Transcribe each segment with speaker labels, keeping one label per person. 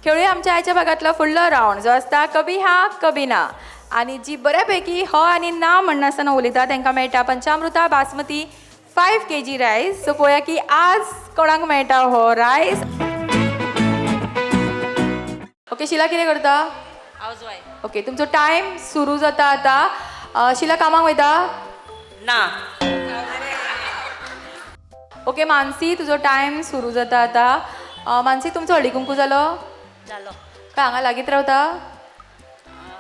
Speaker 1: खेळूया आमच्या आयच्या भागातलो फुडलो रावंड जो आसता कभी हा कभी ना. आनी जी बऱ्यापैकी हो आनी ना म्हणनासतना उलयता तांकां मेळटा पंचामृता बासमती 5 kg rice. So पळोवया की आज कोणाक मेळटा हो रायस. ओके शिला, कितें करता?
Speaker 2: House wife.
Speaker 1: ओके, तुमचो टायम सुरू जाता आता. शिला, कामाक वयता?
Speaker 2: ना.
Speaker 1: ओके मानसी, तुजो टायम सुरू जाता आता. मानसी, तुमचो हळदी कुंकू जालो?
Speaker 2: जालो.
Speaker 1: काय हांगा लागींच रावता?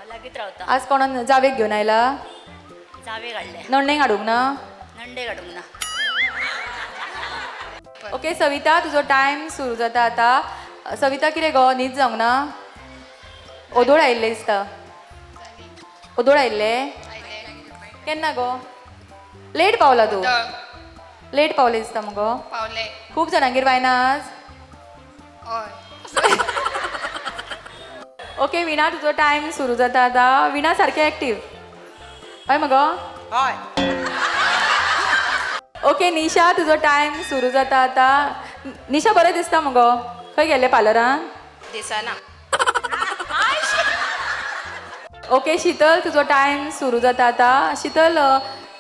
Speaker 2: लागींच रावता.
Speaker 1: आज कोणाक जावेक घेवन आयला?
Speaker 2: जावे काडले.
Speaker 1: नण्णेक हाडूंक ना?
Speaker 2: नंडे काडूंक ना.
Speaker 1: ओके सविता, तुजो टायम सुरू जाता आता. सविता, कितें गो, न्हीद जावंक ना? ओदोळ आयिल्लें दिसता. ओदोळ आयिल्लें केन्ना गो? लेट पावला तूं, लेट पावलें दिसता मुगो.
Speaker 3: पावले.
Speaker 1: खूब जाणांगेर वायना आज.
Speaker 3: हय.
Speaker 1: ओके विणा, तुजो टायम सुरू जाता आता. विणा सारकें एक्टीव, हय मगो?
Speaker 2: हय.
Speaker 1: ओके निशा, तुजो टायम सुरू जाता आता. निशा, बरें दिसता मगो, खंय गेल्लें पार्लरान?
Speaker 2: दिसना.
Speaker 1: ओके शीतल, तुजो टायम सुरू जाता आता. शीतल,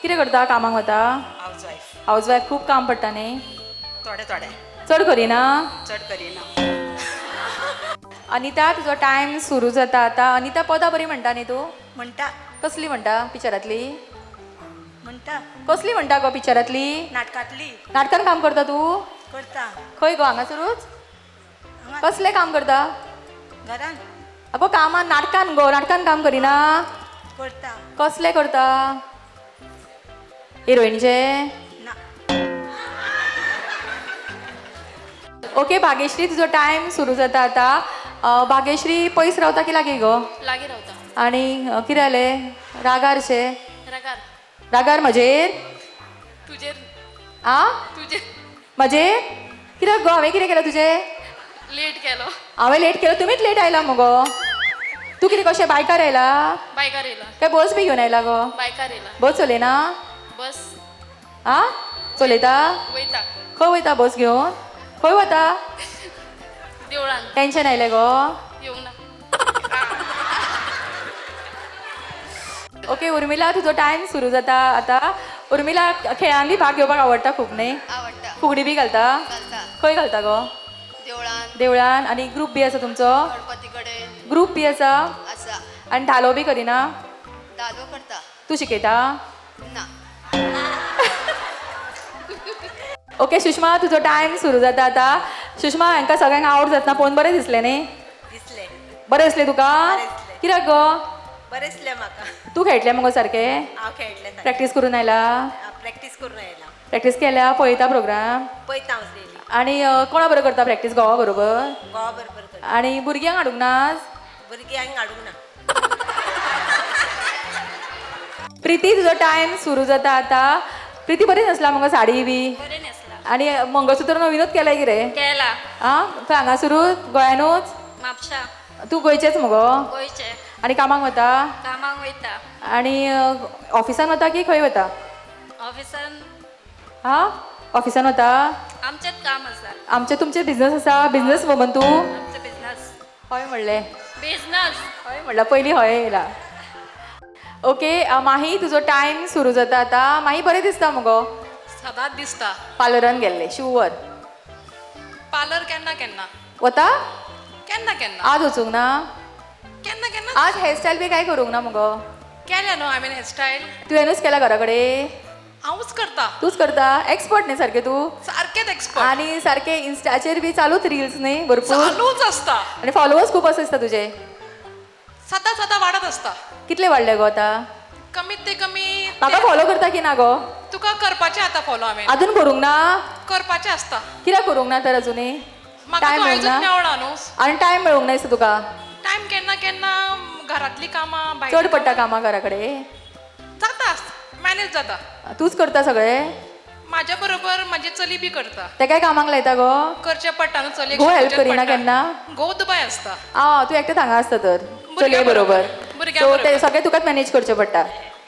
Speaker 1: कितें करता, कामाक वता?
Speaker 2: House wife.
Speaker 1: हाऊस वायफ, खूब काम पडटा न्ही?
Speaker 2: थोडे थोडे.
Speaker 1: चड करिना?
Speaker 2: चड करिना.
Speaker 1: अनिता, तुजो टायम सुरू जाता आता. अनिता, पदां बरी म्हणटा न्ही तूं?
Speaker 2: म्हणटा.
Speaker 1: कसली म्हणटा पिक्चरांतली?
Speaker 2: म्हणटा.
Speaker 1: कसली म्हणटा गो पिक्चरांतली?
Speaker 2: नाटकांतली.
Speaker 1: नाटकान काम करता तूं?
Speaker 2: करता.
Speaker 1: खंय गो, हांगासरूच? कसलें काम करता?
Speaker 2: घरान.
Speaker 1: अगो कामान, नाटकान गो, नाटकान काम करिना?
Speaker 2: करता.
Speaker 1: कसलें करता, हिरोईनचे?
Speaker 2: ना.
Speaker 1: ओके भाग्यश्री, तुजो टायम सुरू जाता आता. भाग्यश्री, पयस रावता की लागीं गो?
Speaker 3: लागीं रावता.
Speaker 1: आनी कितें जालें, रागार शे?
Speaker 3: रागार.
Speaker 1: रागार म्हजेर?
Speaker 3: तुजेर.
Speaker 1: आ?
Speaker 3: तुजेर.
Speaker 1: म्हजेर कित्याक गो, हांवें कितें केलें तुजें?
Speaker 3: लेट केलो.
Speaker 1: हांवें लेट केलो? तुमीच लेट आयला मुगो. तूं कितें, कशें बायकार आयला?
Speaker 3: बायकार येयला.
Speaker 1: काय बस बी घेवन आयला गो?
Speaker 3: बायकार येयला.
Speaker 1: बस चलयना?
Speaker 3: बस.
Speaker 1: आ, चलयता?
Speaker 3: वयता.
Speaker 1: खंय वयता बस घेवन, खंय वता?
Speaker 3: देवळान.
Speaker 1: टेन्शन आयलें गो?
Speaker 3: येवंक ना.
Speaker 1: ओके उर्मिला, तुजो टायम सुरू जाता आता. उर्मिला, खेळान बी भाग घेवपाक आवडटा खूब न्ही?
Speaker 4: आवडटा.
Speaker 1: फुगडी बी घालता?
Speaker 4: घालता.
Speaker 1: खंय घालता गो?
Speaker 4: देवळान.
Speaker 1: देवळान. आनी ग्रूप बी आसा तुमचो?
Speaker 4: गणपती कडेन.
Speaker 1: ग्रूप बी आसा?
Speaker 4: आसा.
Speaker 1: आनी धालो बी करिना?
Speaker 4: धालो करता.
Speaker 1: तूं शिकयता?
Speaker 4: ना.
Speaker 1: ओके सुषमा, तुजो टायम सुरू जाता आता. सुषमा, हांकां सगळ्यांक आवड जातना पळोवन बरें दिसलें न्ही?
Speaker 2: दिसले.
Speaker 1: बरें दिसलें तुका?
Speaker 2: बरें दिसलें.
Speaker 1: कित्याक गो?
Speaker 2: बरें दिसलें म्हाका.
Speaker 1: तूं खेळटलें मुगो सारकें?
Speaker 2: हांव खेळटलें.
Speaker 1: प्रॅक्टीस करून आयला?
Speaker 2: प्रॅक्टीस करून आयला.
Speaker 1: प्रॅक्टीस केल्या? पळयता प्रोग्राम?
Speaker 2: पळयता हांव डेली.
Speaker 1: आनी कोणा बरोबर करता प्रॅक्टीस, घोवा बरोबर?
Speaker 2: घोवा बरोबर करता.
Speaker 1: आनी भुरग्यांक हाडूंक ना आज?
Speaker 2: भुरग्यांक हाडूंक ना.
Speaker 1: प्रिती, तुजो टायम सुरू जाता आता. प्रिती, बरी न्हेसला मुगो साडी बी.
Speaker 3: बरें न्हेसला.
Speaker 1: आनी मंगळसूत्र नवीनूच केलाय कितें?
Speaker 3: केला.
Speaker 1: आं, खंय, हांगासरूच, गोंयानूच?
Speaker 3: म्हापशा.
Speaker 1: तूं गोंयचेच मुगो?
Speaker 3: गोंयचे.
Speaker 1: आनी कामाक वता?
Speaker 3: कामाक वयता.
Speaker 1: आनी ऑफिसान वता की खंय वता?
Speaker 3: ऑफिसान.
Speaker 1: हा, ऑफिसान वता?
Speaker 3: आमचेच काम आसा.
Speaker 1: आमचे, तुमचे बिझनस आसा? बिझनस वुमन तूं?
Speaker 3: आमचो बिझनस.
Speaker 1: हय म्हणलें.
Speaker 3: बिझनस.
Speaker 1: हय म्हणलं, पयलीं हय येयला. ओके माही, तुजो टायम सुरू जाता आतां. माही, बरें दिसता मुगो.
Speaker 3: सदांच दिसता.
Speaker 1: पार्लरान गेल्लें शुवर?
Speaker 3: पार्लर केन्ना केन्ना.
Speaker 1: वता?
Speaker 3: केन्ना केन्ना.
Speaker 1: आज वचूंक ना?
Speaker 3: केन्ना केन्ना.
Speaker 1: आज हेअरस्टायल बी काय करूंक ना मुगो?
Speaker 3: केल्या न्हू हांवें हेअरस्टायल.
Speaker 1: तुवेंनूच केला घरा कडेन?
Speaker 3: हांवूच करता.
Speaker 1: तूच करता? एक्सपर्ट न्ही सारकें तूं?
Speaker 3: सारकेंच एक्सपर्ट.
Speaker 1: आनी सारकें इन्स्टाचेर बी चालूच रिल्स न्ही भरपूर?
Speaker 3: चालूच आसता.
Speaker 1: आनी फॉलोवर्स खूब आसा दिसता तुजे.
Speaker 3: सदां सदां वाडत आसता.
Speaker 1: कितले वाडले गो आतां?
Speaker 3: कमीत ते कमी.
Speaker 1: म्हाका फॉलो करता की ना गो?
Speaker 3: तुका करपाचें आतां फॉलो हांवें.
Speaker 1: अजून करूंक ना?
Speaker 3: करपाचें आसता.
Speaker 1: कित्याक करूंक ना तर अजुनूय?
Speaker 3: म्हाका
Speaker 1: टायम
Speaker 3: तूं
Speaker 1: मेळूंक
Speaker 3: आयजूच
Speaker 1: ना?
Speaker 3: मेवळा न्हू.
Speaker 1: आनी टायम मेळूंक ना दिसता तुका?
Speaker 3: टायम केन्ना केन्ना, घरांतलीं कामां.
Speaker 1: चड पडटा कामां घरा कडेन?
Speaker 3: जाता, मॅनेज जाता.
Speaker 1: तूच करता सगळें?
Speaker 3: म्हाज्या बरोबर म्हाजी चली बी करता.
Speaker 1: तेकाय कामाक लायता गो?
Speaker 3: करचें पडटा न्हू चलयेक.
Speaker 1: घोव हेल्प
Speaker 3: शिकोवचें
Speaker 1: करिना
Speaker 3: पडटा.
Speaker 1: केन्ना?
Speaker 3: घोव दुबाय आसता.
Speaker 1: आ, तूं एकटें हांगा आसता तर
Speaker 3: भुरग्यां
Speaker 1: चलये बरोबर?
Speaker 3: भुरग्यां
Speaker 1: सो ते
Speaker 3: बरोबर.
Speaker 1: सगळें तुकाच मॅनेज करचें पडटा.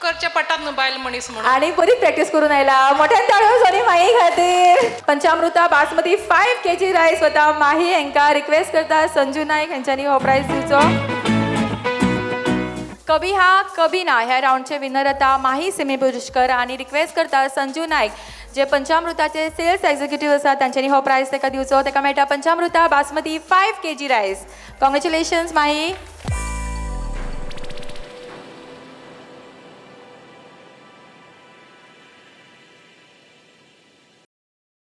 Speaker 3: करचें पडटात न्हू बायल मनीस म्हणून.
Speaker 1: आणि बरी प्रॅक्टीस करून आयला. मोठ्यान ताळयो सॉरी माही खातीर. पंचामृता बासमती 5 kg rice वता माही हांकां. रिक्वेस्ट करता संजू नायक हांच्यांनी हो प्रायज दिवचो. कभी हा कभी ना ह्या राऊंडचे विनर आता माही सिमी पुरुषकर आणि रिक्वेस्ट करता संजू नायक, जे पंचामृताचे सेल्स एक्झिक्युटिव्ह आसा, तांच्यांनी हो प्रायज ताका दिवचो. ताका मेळटा पंचामृता basmati 5 kg rice. Congratulations Mahi.